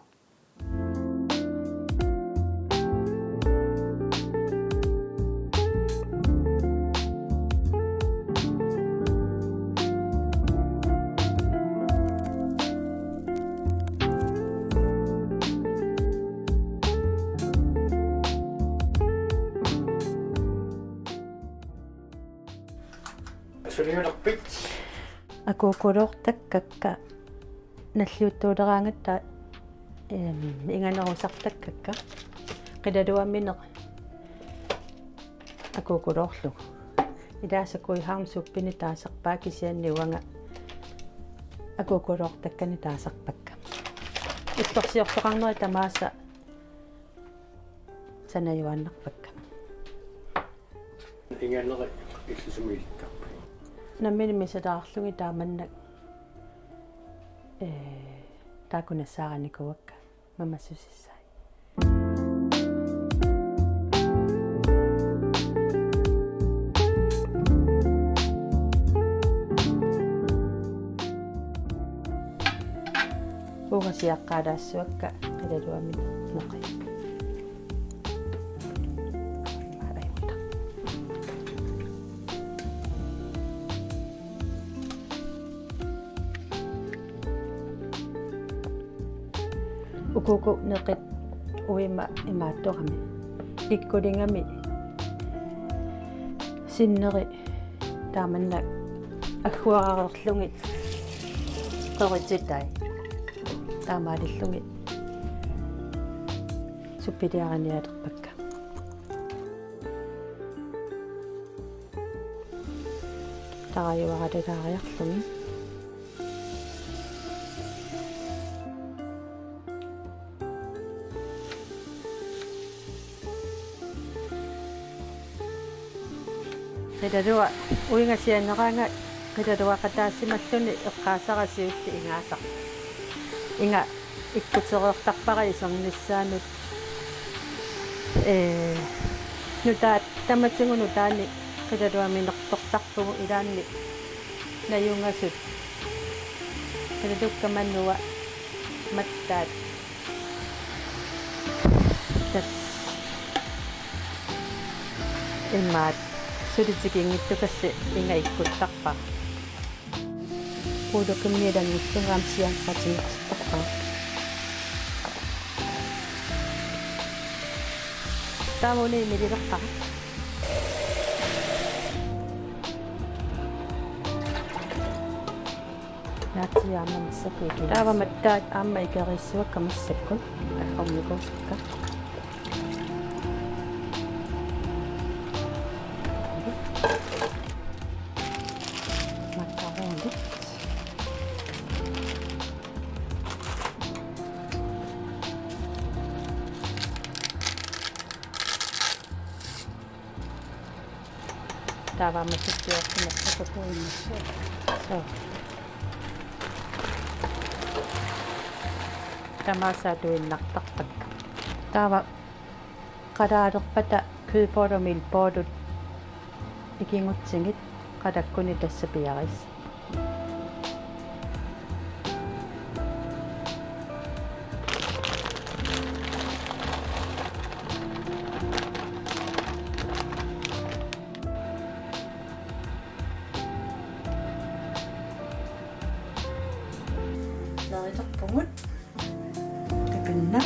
Suliulerpit? Akuukkuluortakkakka nalliuttuuleraangatta, em, inganerusartakkakka qilaluammineq akuukkuluorlugu. Ilaasa Godhavnssuppini taasarpaat, kisianni uanga akuukkuluortakkani taasarpakka. Ittorsiortoqarneri tamaasa sanajuaannarpakka. Inganeri illit sumi ilikkarpit? Nammineq misalaarlugit taamannak, ee, taakku nassaarinikuuakka mamassusissaat. Uunga siaqqaalaassuakka qilaluammineq. Ukuuku neqit uima imaattorami. Pikkulingami sinneri taamannak agguararlugit qerititai taamaalillugit suppiliarinialerpakka. tarajuaralaariarluni. Qilalua uinga sianeraanga qilaluaqataasimalluni eqqaasara siulleq ingaasaq. Inga ikkutereertarpara isernissaanut. Ee, nutaat tamatigut nutaanik qilaluaminertortarpugut ilaanni najungasut. Qilalukka manua mattaat. Tassa. Imaat. Suli tikinngitsukkassi inga ikkuttarpara. Puulukimmiilanngussugami siaqqatimeqartarpara. Taamani mililerpara. Naatsiiaamma massakkut ikeriissuakka. Taava mattaat aamma ikeriissuakka massakkut. Aqqornikuusakka. Makaronit. Taava massakkut. So. Tamaasa atuinnartarpakka. Taava qalaalerpata kødboller og mælkebollit ikigutsigit qalakkunit tassa piareersi. Neritorpugut. Takanna.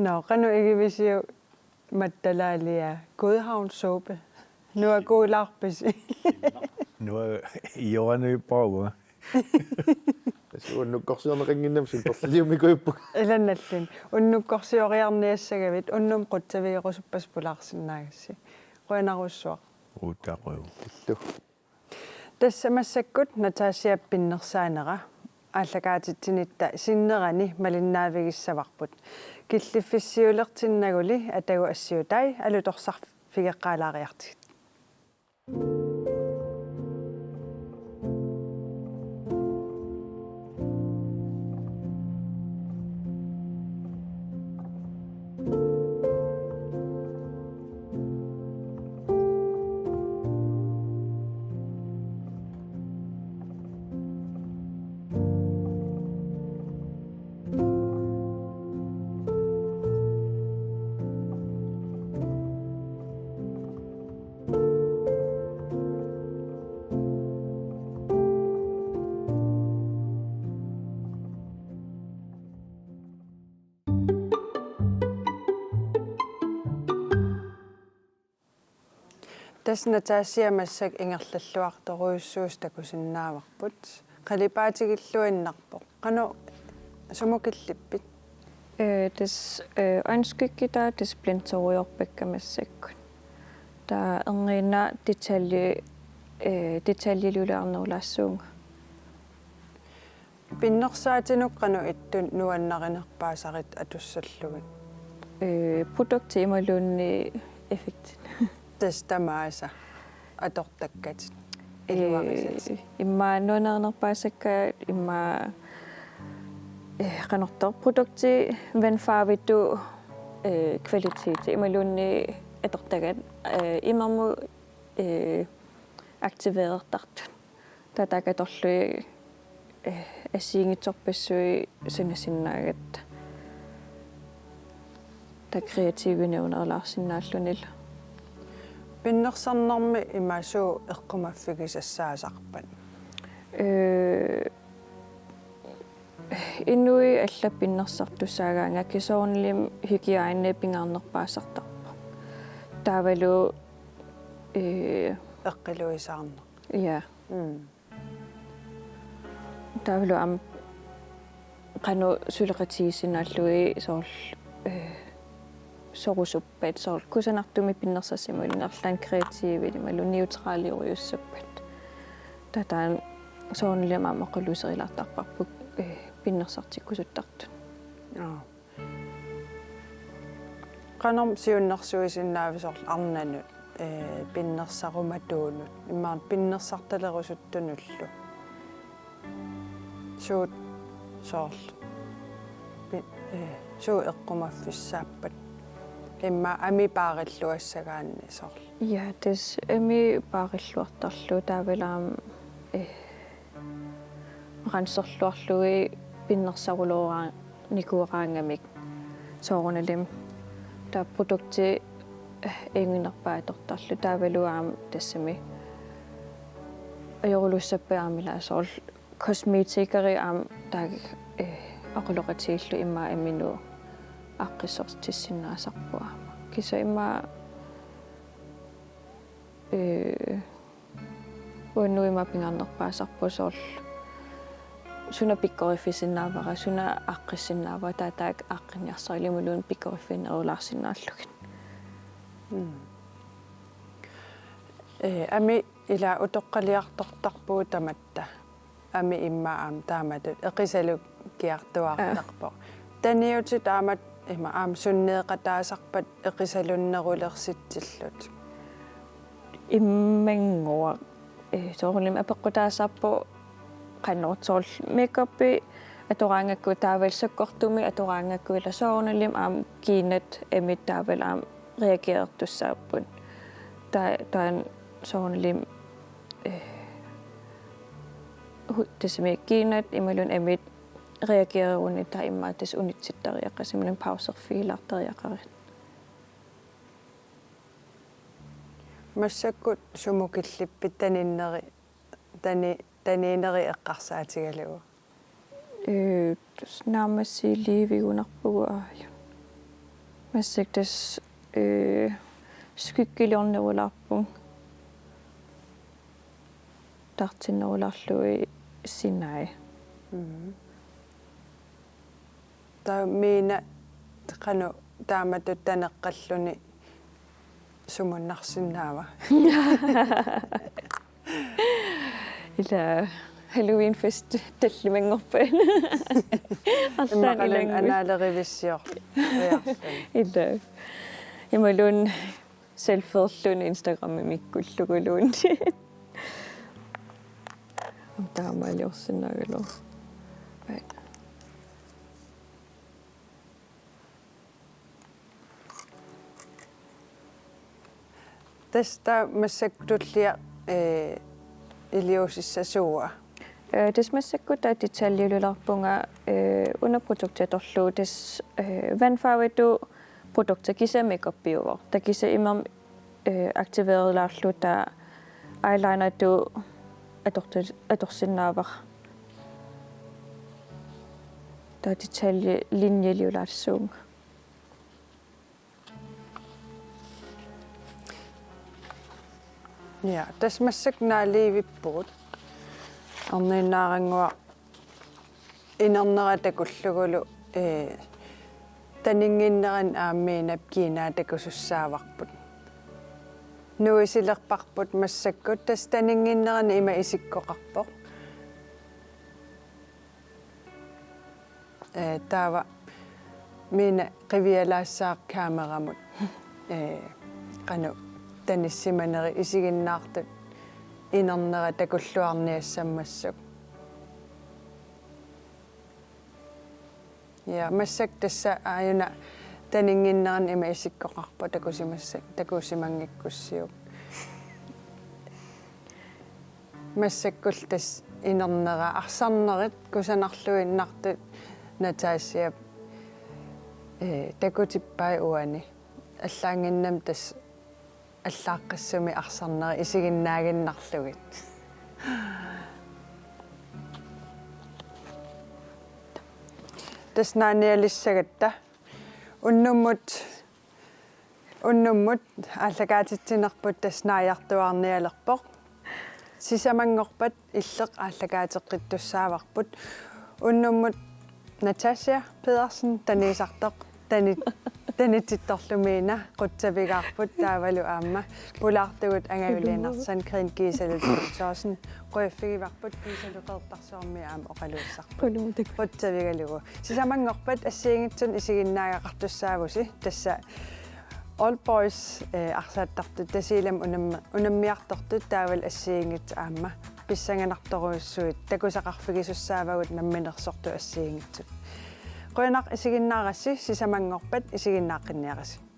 Nå, qanoq igivisiuk mattalaalia? Godhavn suppe. Nuakuulaarpisi? Nua ioranuippaagu. Tassa unnukkorsiorneqannginnami suli perliliummikuupput. Ilannallin. Unnukkorsioriarniassagavit unnuk qutsavigerusuppassi pulaarsinnaagassi. Qujanarsuaq. Uutaquu. Tuttu. Tassa massakkut Natasiap pinnersaanera aallakaatitsinitta sinnerani malinnaavigissavarput. Killiffissiulertinnaguli atagu assiutai alutorsarfigeqqaalaariartigit. Tassa Natasia massakkut ingerlalluartorujussuusoq takusinnaavarput. Qalipaatigilluinnarpoq. Qanoq sumut killippit? Øh, tassa, øh, øjenskygge, der er det blinderujoorpakka massakkut. Der er en ren detalje, øh, detaljelularnerulaassuunga. Pinnersaatinut qanoq ittut nuannarinerpaasarit atussallugit? Øh, produkti imaluunniit effekti. Tassa tamaasa atortakkatit. Øh, iluarisat. Immaqa nuannarinerpaasakka immaqa, øh, qanortoq produkti vandfarvitut, øh, kvalitet imaluunniit atortagat, øh, imermut, øh, aktiverertartut. Taava taakku atorlugit, eh, assigiinngitsorpassuit sanasinnaagatta. taava kreativinik uunerilaarsinnaallunilu. Pinnersarnermi ima suut eqqumaffigisassaasarpat? Ee, inuit allat pinnersartussaagaangakkit soorunalimi hygiejne pingaarnerpaasartarpoq. Taavalu, ee, eqqiluisaarneq. Ja. Mm. Taavalu aamma qanoq suleqatigiissinnaallugit soorlu, eh, sorusuppat, soorlu kusanartumik pinnersassammata arlaannik kreativilik imaluunniit neutraliujussappat. Taava taanna soorunalimi aamma oqaluuserilaartarparput, eh, pinnersartikkusuttartut. Aa. Qanormi siunnersuisinnaaviuk soorlu arnanut, ee, pinnersarumatuunut, imaluunniit pinnersartalerusuttunullu? Suut soorlu. Pi-, ee, suut eqqumaffissaappat. Immaqa amii paarilluassagaanni soorlu. Ja, tassa amii paarilluartarlugu taavalu aamma, ee, ranserluarlugit pinnersaruloornikuugaangamik soorunalimi. Taava produkti, eh, enginerpaa atortarlugu taavalu aamma tassami. Ajorulussappat aamma ilaa soorlu kosmetikeri aamma taakku, eh, oqaloqatigalugit immaqa aminuut aaqqissortissinnaasarput aamma. Kisianni immaqa, eh, uannut ima pingaarnerpaasarpoq soorlu suna pikkoriffigisinnaavara, suna aaqqissinnaavara, taava taakku aaqqinniarsarilik imaluunniit pikkoriffiginerulaarsinnaallugit. Mm. Ee, amii ilaa utoqqaliartortarpugut tamatta. Amii immaqa aamma taamatut eqisalukkiartuaartarpoq. Aa. Taniutit taamatut ima aamma sunneeqataasarpat eqisalunnerulersitsillutit? Immannguaq, eh, soorunami apeqqutaasarpoq qanoq soorlu makeupi atoraangakku taavalu sakkortumik atoraangakku ilaa soorunalimi aamma kiinat amit taavalu aamma reagerertussaapput. Ta-, taanna soorunalimi, eh, hu-, tassami kiinat imaluunniit amit reagererunik taava immaqa tassa unitsittariaqassat imaluunniit pauserfigilaartariaqarat. Massakkut sumut killippit taninneri, tani-, taninneri eqqarsaatigalugu? Ee, tassa naammassiiliivigunarpugut aajuna. Massakkut tassa, ee, skyggeliornerulaarpunga. Taartinnerulaarlugit sinai. Mhm. Taava Miina qanoq taamatut taneqqalluni sumunnarsinnaava? Ilaa, Halloween fest tallimanngorpat. Arlaannik imaluunniit ilannguit. Anaalerivissiorluni. Ilaa. Imaluunniit selfierluni Instagramimikkuluunniit. Taamaaliorsinnaagaluarpoq. Tassa massakkut tullia, eh, iliuusissasuua? Eh, tassa massakkut taava detaljelulaarpunga, eh, una produkti atorlugu tassa, eh, vandfarvetut produkti kisianni makeupiuvoq. Taava kisianni imermik, eh, aktivererlaarlugu taava eyelineritut atortu-, atorsinnaavara. Taava detaljelinjeliulaassuunga. Ja, tassa massakkut naalivippugut. Arniinnaarannguaq inernera takullugulu, eh, taninnginnerani aamma Miinap kiinaa takusussaavarput. Nuisilerparput massakkut, tassa taninnginnerani ima isikkoqarpoq. Eh, taava Miina qivialaassaaq kameramut. Eh, qanoq tanissimaneri isiginnaartut inernera takulluarniassammassuk. Ja, massakkut tassa aajuna taninnginnerani ima isikkoqarpoq takusimassa-, takusimanngikkussiuk. Massakkut tassa inernera arsarnerit kusanarluinnartut Natashap Ee, takutippai uani. Allaannginnami tassa allaaqqissumik arsarnerit isiginnaaginnarlugit. Tassa naanialissagatta. Unnummut, unnummut aallakaatitsinerput tassa naajartuaarnialerpoq. Sisamanngorpat illeq aallakaateqqittussaavarput. Unnummut Natasha Pedersen taniisartoq tani-, tanitsittorlumiina qutsavigaarput taavalu aamma pulaartugut angajulliinnarsan Karen Kiisalu Thorsen qujaffigivarput kiisalu qeertarsuarmi aamma oqaluussarput. Quluutik. Qutsavigalugu. Sisamanngorpat assigiinngitsunik isiginnaagaqartussaavusi tassa Old Boys, eh, arsaattartut Tasiilami unammi-, unammiartortut taavalu assigiinngitsut aamma pissanganartorujussuit takusaqarfigisussaavagut namminersortut assigiinngitsut. Qujanaq isiginnaarassi sisamanngorpat isiginnaaqqinniarisi.